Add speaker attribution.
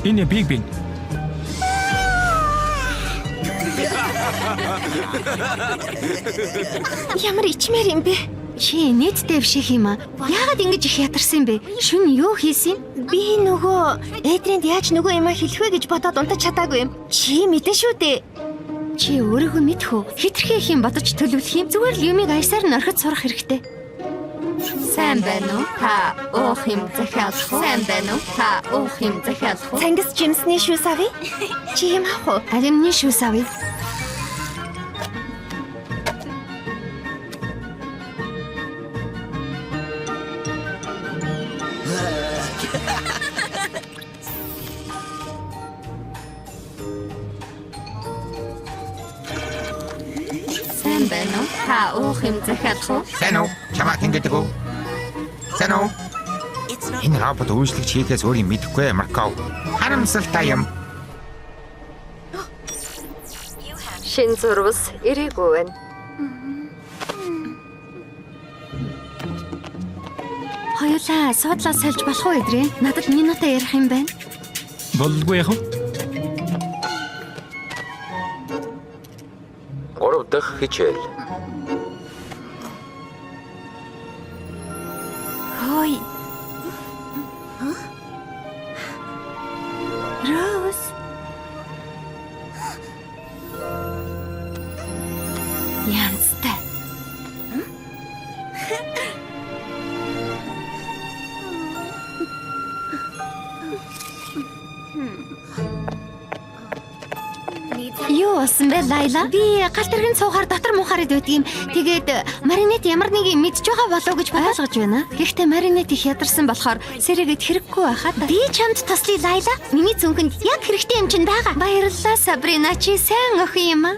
Speaker 1: Энэ Биг Бен.
Speaker 2: Ямар ичмээр юм бэ?
Speaker 3: Чи нийтдээ бишэх юм аа. Яагаад ингэж их ядарсан юм бэ? Шүн юу хийсэн?
Speaker 2: Би нөгөө Эдринд яаж нөгөө юмаа хэлэх вэ гэж бодоод унтаж чадаагүй юм. Чи мэдэн шүү дээ.
Speaker 3: Чи өөрийгөө мэдэх үү? Хитрхи их юм бодож төлөвлөх юм. Зүгээр л юмыг аясаар нь орхиж сурах хэрэгтэй.
Speaker 4: Сайн байна уу? Та уух юм захиалах уу? Сайн байна уу? Та уух юм захиалах уу?
Speaker 2: Цангис жимсний шүүс авъя. Чи юм авах уу?
Speaker 3: Алимны шүүс авъя.
Speaker 4: Сайн байна уу? Та уух юм захиалах уу?
Speaker 5: Сайн уу? Чамаа тэнгэдэг үү? Сайн уу? Энэ робот үйлчлэгч хийхээс өөр юм мэдэхгүй Марков. Харамсалтай юм.
Speaker 4: Шин зурвас ирээгүй байна.
Speaker 3: Хоёулаа суудлаа сольж болох уу эдрээ? Надад минутаа ярих юм байна.
Speaker 1: Болдгүй яах вэ?
Speaker 6: 3 дахь хичээл.
Speaker 3: Хөөе. Роуз. Янзтай. Юу болсон бэ, Лайла? Би гал тэрэгэн цуухаар дотор муухаар байдаг юм. Тэгээд Маринет ямар нэг юм мэдж байгаа болов уу гэж ойлгож байна. Гэхдээ Маринет их ядарсан болохоор сэрэгэд хэрэггүй байхад би чамд туслая, Лайла. Миний цүнхэнд яг хэрэгтэй юм чинь байгаа. Баярлалаа, Сабрина. Чи сайн охин юм аа.